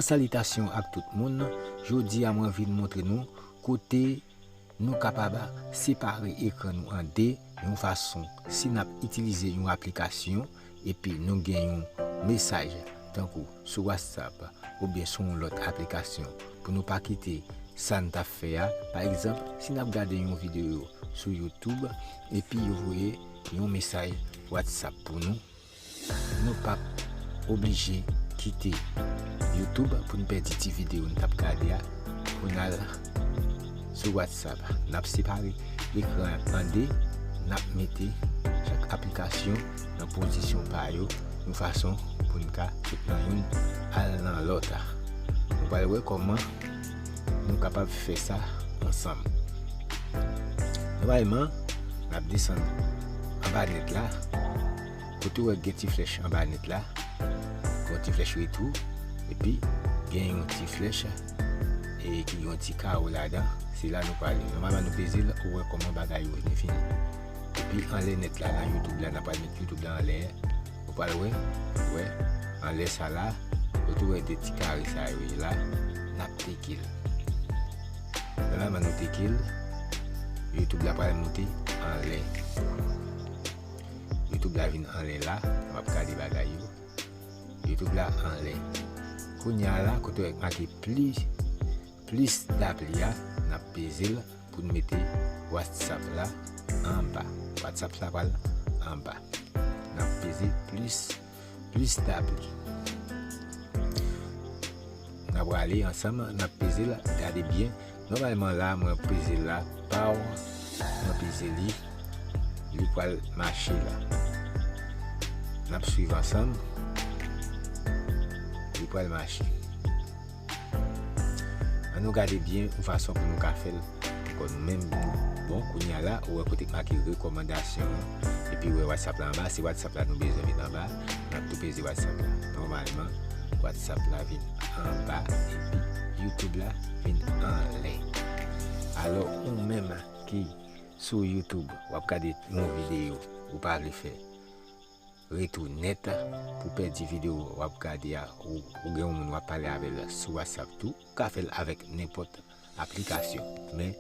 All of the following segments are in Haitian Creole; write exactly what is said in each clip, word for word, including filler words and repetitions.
Salitasyon ak tout moun, jodi a mwen vin montre nou kote nou kapab separe ekran nou an de, yon fason si n ap itilize yon aplikasyon epi nou gen yon mesaj tankou sou WhatsApp oubyen sou yon lòt aplikasyon pou nou pa kite sa n t ap fè a. Pa egzanp, si n ap gade yon videyo sou YouTube epi yo voye yon mesaj WhatsApp pou nou, nou p ap oblije kite YouTube pou n pèdi ti videyo n t ap gade a pou n al sou WhatsApp. N ap separe ekran an de, n ap mete chak aplikasyon nan pozisyon pa yo, yon fason pou n ka sot nan youn al nan lòt. Nou pral wè kòman nou kapab fè sa ansanm. Nòmalman, n ap desann anba nèt la, kote w wè gen ti flèch anba nèt la, gen yon ti flèch retou, epi gen yon ti flèch e ki gen yon ti kawo ladan, se la nou prale. Nòmalman nou peze l, ou wè kòman bagay yo vin fini. Epi anlè nèt la, nan YouTube la, n ap pral met YouTube la anlè. Ou pral wè, wè, anlè sa la, kote w wè de ti kare sa yo ye la, n ap teke l. Nòmalman nou teke l, YouTube la pral moute anlè. YouTube la vin anlè la, m ap gade bagay yo. YouTube la anlè. Kounye a la, kote w wè make plis, plis dapli a, n ap peze l pou n mete WhatsApp la anba. WhatsApp la pral anba. N ap peze plis, plis dapli. N ap prale ansanm, n ap peze l, gade byen. Nòmalman la, mwen peze l la, paw, mwen peze li, li pral mache la. N ap swiv ansanm, li pral mache. Ann nou gade byen yon fason pou nou ka fè l pou kò nou menm. Bon, kounye a la, ou wè kote k make rekòmandasyon an, epi ou wè WhatsApp la anba, se WhatsApp la nou bezwen met anba, n ap tou peze WhatsApp la. Nòmalman, WhatsApp la vin anba, epi YouTube la vin anlè. Alò, ou menm ki sou YouTube, w ap gade yon videyo, ou pa vle fè retou nèt pou pèdi videyo w ap gade a, ou, ou gen yon moun w ap pale avè l sou WhatsApp tou, ou ka fè l avèk nenpòt aplikasyon. Men,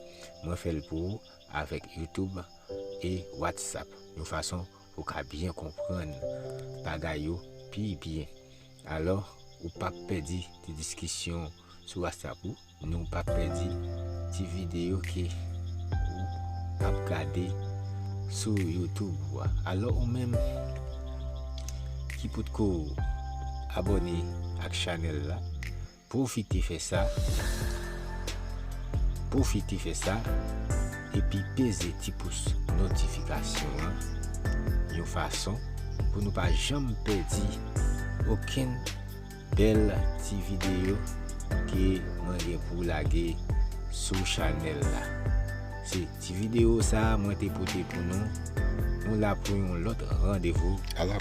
mwen fè l pou ou avèk YouTube e WhatsApp, yon fason pou w ka byen konprann bagay yo pi byen. Alò, ou p ap pèdi ti diskisyon sou WhatsApp ou, nou p ap pèdi ti videyo ke ou ap gade sou YouTube ou a. Alò, ou menm ki potko abòne ak chanèl la, pwofite fè sa. Pwofite fè sa, epi peze ti pous notifikasyon an, yon fason pou nou pa janm pèdi okenn bèl ti videyo ke mwen gen pou lage sou chanèl la. Se ti videyo sa a mwen te pote pou nou. Nou la pou yon lòt randevou. A la